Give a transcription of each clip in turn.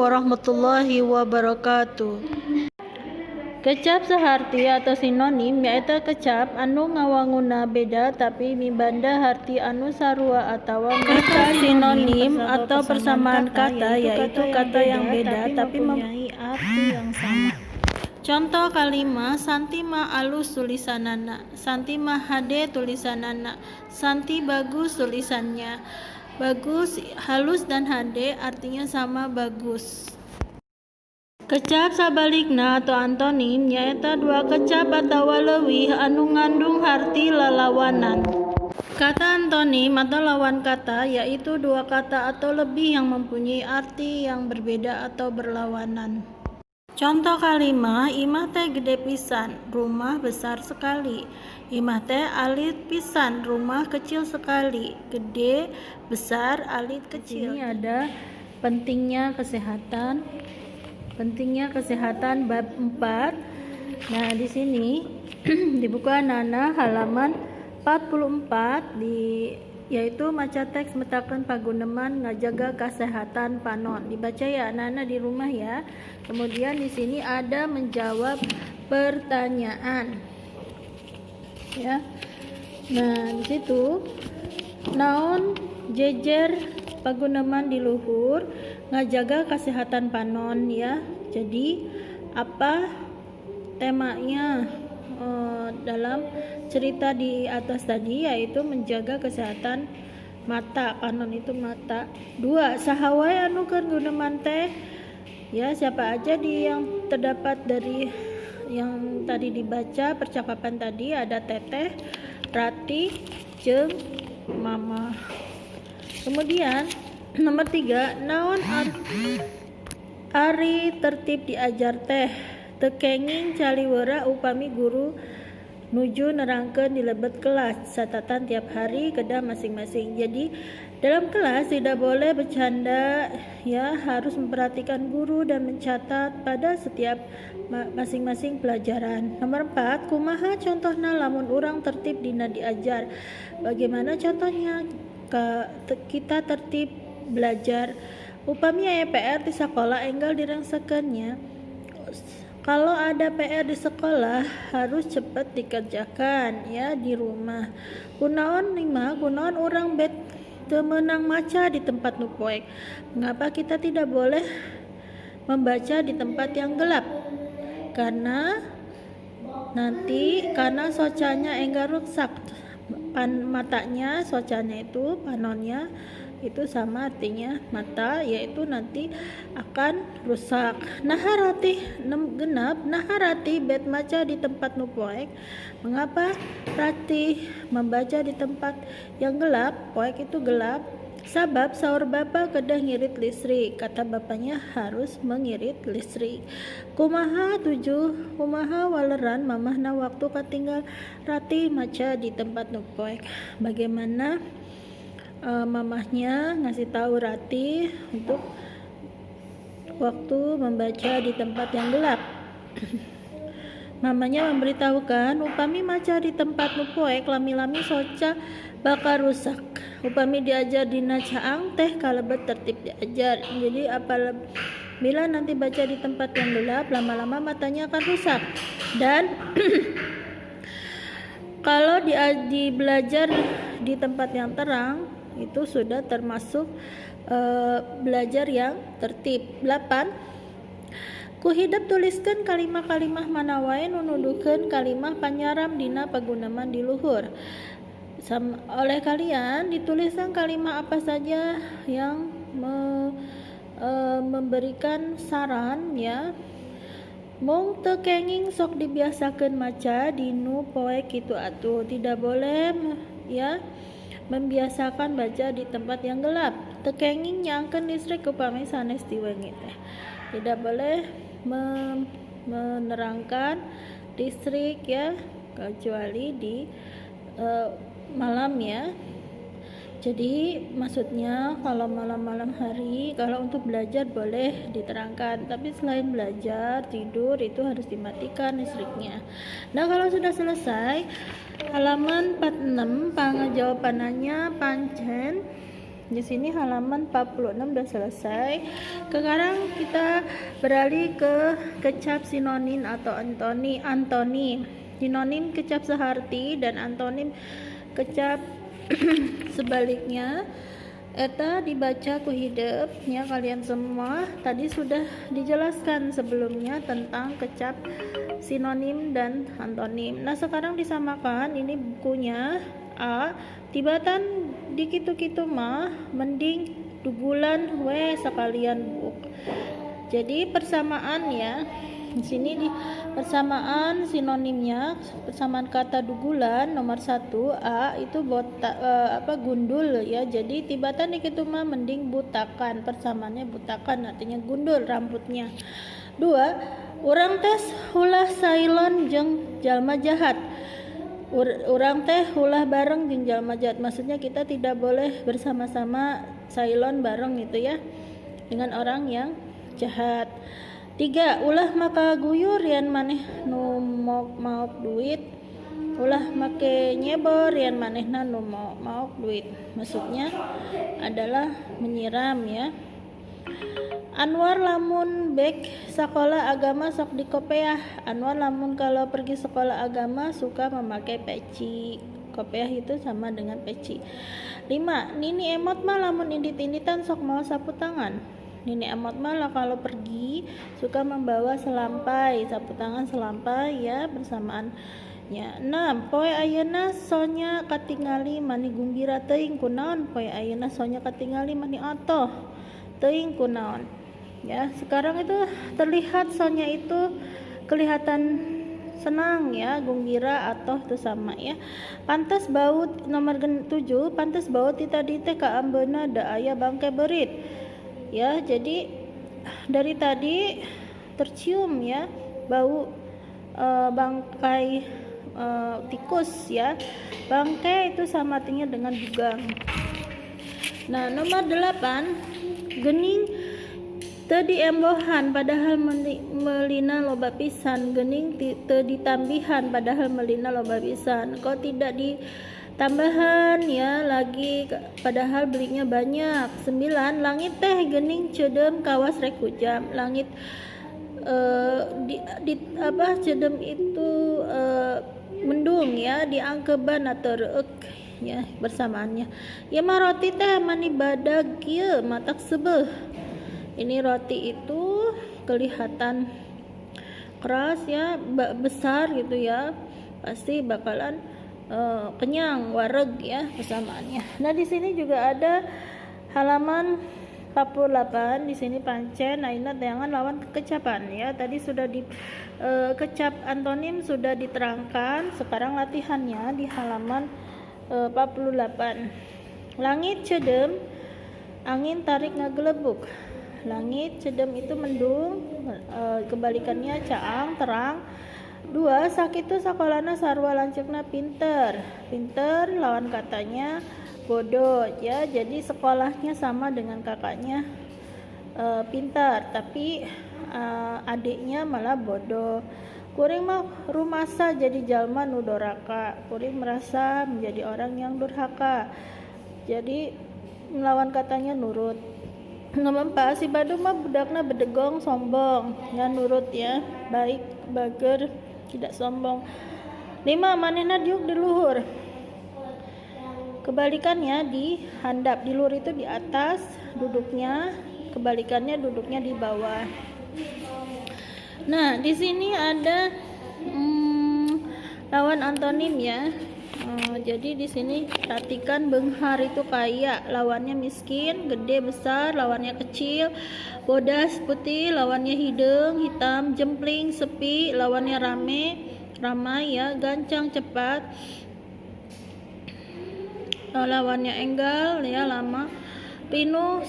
Warahmatullahi wabarakatuh. Kecap saharti atau sinonim nyaeta kecap anu ngawanguna beda tapi mibanda harti anu sarua atawa Kata kata sinonim atau atau persamaan kata, yaitu kata yang beda tapi mempunyai arti yang sama. Contoh kalimah, Santi mah alus tulisanana, Santi mah hade tulisanana, Santi bagus tulisannya. Bagus, halus dan hade artinya sama, bagus. Kecap sabalikna atau antonim nyaeta dua kecap atawa leuwih anu ngandung harti lalawanan. Kata antonim atau lawan kata yaitu dua kata atau lebih yang mempunyai arti yang berbeda atau berlawanan. Contoh kalimah, imah teh gede pisan, rumah besar sekali. Imah teh alit pisan, rumah kecil sekali. Gede, besar, alit, kecil. Di sini ada pentingnya kesehatan. Pentingnya kesehatan bab 4. Nah, di sini dibuka Nana halaman 44 di yaitu maca teks metakeun paguneman ngajaga kesehatan panon. Dibaca ya, Nana, di rumah ya. Kemudian di sini ada menjawab pertanyaan. Ya. Nah, di situ naon jejer paguneman di luhur ngajaga kesehatan panon ya. Jadi apa temanya dalam cerita di atas tadi, yaitu menjaga kesehatan mata, panon itu mata. Dua, saha wae anu keur guneman teh ya, siapa aja di yang terdapat dari yang tadi dibaca, percakapan tadi, ada Teteh, Rati, jeung Mama. Kemudian nomor 3, naon ari tertib diajar teh? Teu kenging caliwera upami guru nuju nerangkeun di lebet kelas. Catatan tiap hari kedah masing-masing. Jadi dalam kelas tidak boleh bercanda ya, harus memperhatikan guru dan mencatat pada setiap masing-masing pelajaran. Nomor 4, kumaha contohna lamun urang tertib dina diajar? Bagaimana contohnya kita tertib belajar? Upami aya PR di sekolah enggal direngsekeun nya. Kalau ada PR di sekolah harus cepat dikerjakan ya di rumah. Kunaon, lima, kunaon urang bet teu meunang maca di tempat nu poek? Mengapa kita tidak boleh membaca di tempat yang gelap? Karena nanti, karena socanya enggal rusak. Pan, matanya, socanya itu panonnya, itu sama artinya mata, yaitu nanti akan rusak. Naha Ratih, 6, genep, naha Ratih bet maca di tempat nu poek? Mengapa Ratih membaca di tempat yang gelap? Poek itu gelap. Sabab saur bapak kedah ngirit listrik, kata bapaknya harus mengirit listrik. Kumaha, tujuh, kumaha waleran mamahna waktu katinggal Ratih maca di tempat nu poek? Bagaimana mamahnya ngasih tahu Ratih untuk waktu membaca di tempat yang gelap? Mamanya memberitahukan upami maca di tempat nu poek lami-lami soca bakal rusak. Upami diajar dina caang teh kalebet tertib diajar. Jadi apabila nanti baca di tempat yang gelap, lama-lama matanya akan rusak. Dan kalau di belajar di tempat yang terang itu sudah termasuk belajar yang tertib. 8, ku hidep tuliskan kalimah-kalimah mana wae nu nuduhkeun kalimah panyaram dina paguneman di luhur. Oleh kalian dituliskan kalimah apa saja yang memberikan saran ya. Mung teu kenging sok dibiasakeun maca dinu poek kitu atuh. Tidak boleh ya membiasakan baca di tempat yang gelap. Teu kenging nyaangkeun listrik upami sanes di wengi teh. Tidak boleh menerangkan listrik ya, kecuali di malam ya. Jadi maksudnya kalau malam-malam hari, kalau untuk belajar boleh diterangkan, tapi selain belajar, tidur itu harus dimatikan listriknya. Nah, kalau sudah selesai halaman 46 pangajawabannya pancen. Di sini halaman 46 sudah selesai. Sekarang kita beralih ke kecap sinonim atau antonim. Sinonim kecap seharti dan antonim kecap sebaliknya. Eta dibaca ku hidep ya kalian semua. Tadi sudah dijelaskan sebelumnya tentang kecap sinonim dan antonim. Nah, sekarang disamakan ini bukunya. A, tibatan dikitu-kitu mah mending dugulan we sekalian buk. Jadi persamaan ya. Di sini di persamaan sinonimnya, persamaan kata dugulan nomor 1 A itu botak, gundul ya. Jadi tibatan dikitu mah mending butakan, persamaannya butakan artinya gundul rambutnya. 2, urang teh ulah sailon jeung jalma jahat. Urang teh ulah bareng jeung jalma jahat, maksudnya kita tidak boleh bersama-sama sailon bareng gitu ya dengan orang yang jahat. 3, ulah maka guyur yan maneh nu maok duit. Ulah make nyebor yan manehna nu maok duit, maksudnya adalah menyiram ya. Anwar lamun bek sekolah agama sok dikopeah. Anwar lamun kalau pergi sekolah agama suka memakai peci. Kopeah itu sama dengan peci. 5, nini emot mah lamun indit-inditan sok mau sapu tangan. Nini emot mah lah kalau pergi suka membawa selampai, sapu tangan selampai ya bersamaannya. 6, poe ayeuna Sonya katingali mani gumbira teuing kunaon. Poe ayeuna Sonya katingali mani atoh teuing kunaon. Ya, sekarang itu terlihat Sonya itu kelihatan senang ya, gumbira atau itu sama ya. Pantes bau nomor 7, pantes bau ti tadi teh kaambeuna da aya bangke beurit. Ya, jadi dari tadi tercium ya bau bangkai tikus ya. Bangkai itu sama artinya dengan dugang. Nah, nomor 8, gening teu diembohan padahal melina loba pisan. Gening teu ditambihan padahal melina loba pisan. Kok tidak ditambahan ya lagi padahal belinya banyak. 9, langit teh gening ceudeum kawas rek hujam. Langit ceudeum itu mendung ya, diangkeban atau reuk ya bersamaannya. Ya mah roti teh mani badag kieu matak sebeuh. Ini roti itu kelihatan keras ya, besar gitu ya, pasti bakalan kenyang, wareg ya persamaannya. Nah, di sini juga ada halaman 48, di sini pancen ayeuna tayangan lawan kekecapan ya. Tadi sudah di kecap antonim sudah diterangkan, sekarang latihannya di halaman 48. Langit ceudeum, angin tarik ngagelebuk. Langit ceudeum itu mendung, kebalikannya caang, terang. 2, sakitu sakolana sarua lanceukna pinter. Pinter lawan katanya bodoh ya. Jadi sekolahnya sama dengan kakaknya pintar, tapi adiknya malah bodoh. Kuring mah rumasa jadi jalma nu doraka. Kuring merasa menjadi orang yang durhaka. Jadi melawan katanya nurut. Nomor 4, si Badung mah budakna bedegong sombong, nggak nurut ya, baik bager tidak sombong. 5, manehna diuk di luhur. Kebalikannya di handap, di luhur itu di atas duduknya, kebalikannya duduknya di bawah. Nah, di sini ada lawan antonim ya. Jadi di sini perhatikan benghar itu kaya, lawannya miskin, gede besar, lawannya kecil, bodas putih, lawannya hidung hitam, jempling sepi, lawannya rame, ramai ya, gancang cepat, lawannya enggal ya lama, pinuh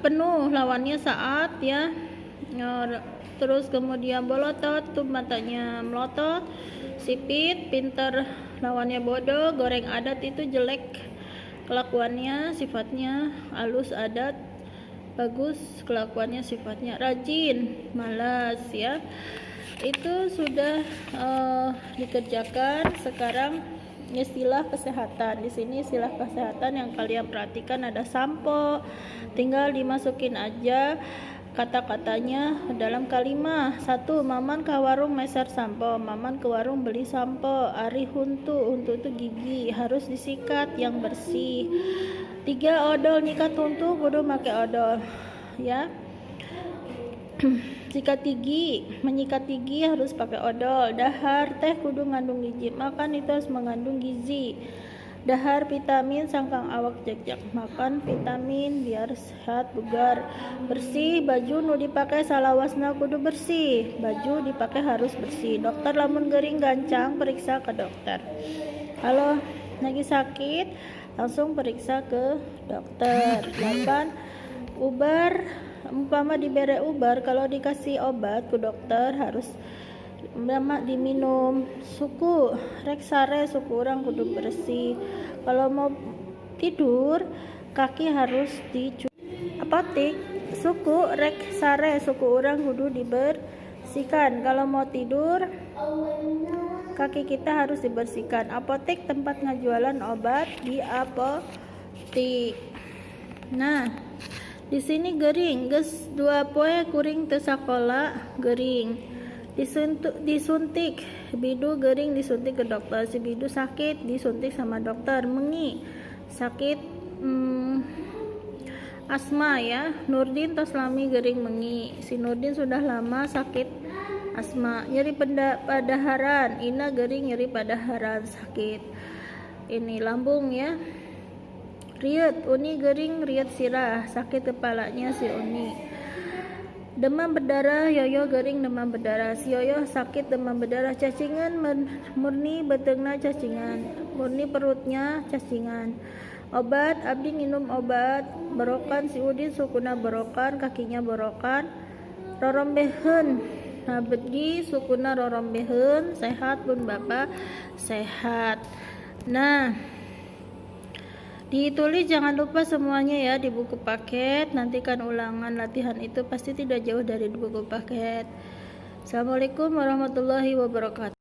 penuh, lawannya saat ya. Terus kemudian bolotot tuh matanya melotot, sipit pinter, lawannya bodoh, goreng adat itu jelek kelakuannya, sifatnya halus adat bagus kelakuannya, sifatnya rajin malas ya. Itu sudah dikerjakan. Sekarang Istilah kesehatan. Di sini istilah kesehatan yang kalian perhatikan ada sampo. Tinggal dimasukin aja kata-katanya dalam kalimat. 1, Maman ke warung meser sampo. Maman ke warung beli sampo. Ari huntu, huntu itu gigi, harus disikat yang bersih. 3, odol nyikat huntu kudu make odol, ya. Sikat gigi, menyikat gigi harus pakai odol. Dahar teh kudu ngandung gizi, makan itu harus mengandung gizi. Dahar vitamin sangkang awak jejak, makan vitamin biar sehat bugar. Bersih, baju nu dipakai salawasna kudu bersih, baju dipakai harus bersih. Dokter lamun gering gancang periksa ke dokter. Kalau lagi sakit langsung periksa ke dokter. 8, ubar, umpama dibere ubar, kalau dikasih obat ke dokter harus lama diminum. Suku rek sare suku orang kudu bersih. Kalau mau tidur kaki harus dicuci. Apotik, suku rek sare suku orang kudu dibersihkan. Kalau mau tidur kaki kita harus dibersihkan. Apotek tempat ngajualan obat di apotik. Nah, di sini gering, geus 2 poe kuring teu sakola gering. Disuntik, bidu gering disuntik ke dokter. Si bidu sakit disuntik sama dokter. Mengi sakit asma ya. Nurdin tos lami gering mengi. Si Nurdin sudah lama sakit asma. Nyeri padaharan, Ina gering nyeri padaharan sakit. Ini lambung ya. Riet, Uni gering riet sirah, sakit kepalanya si Uni. Demam berdarah, Yoyo gering demam berdarah. Si Yoyo sakit demam berdarah. Cacingan murni beteungna cacingan, murni perutnya cacingan. Obat, abdi nginum obat berokan. Si Udin sukuna berokan, kakinya berokan. Rorombeheun, abdi sukuna rorombeheun, sehat pun bapak sehat. Nah, ditulis jangan lupa semuanya ya di buku paket. Nanti kan ulangan latihan itu pasti tidak jauh dari buku paket. Assalamualaikum warahmatullahi wabarakatuh.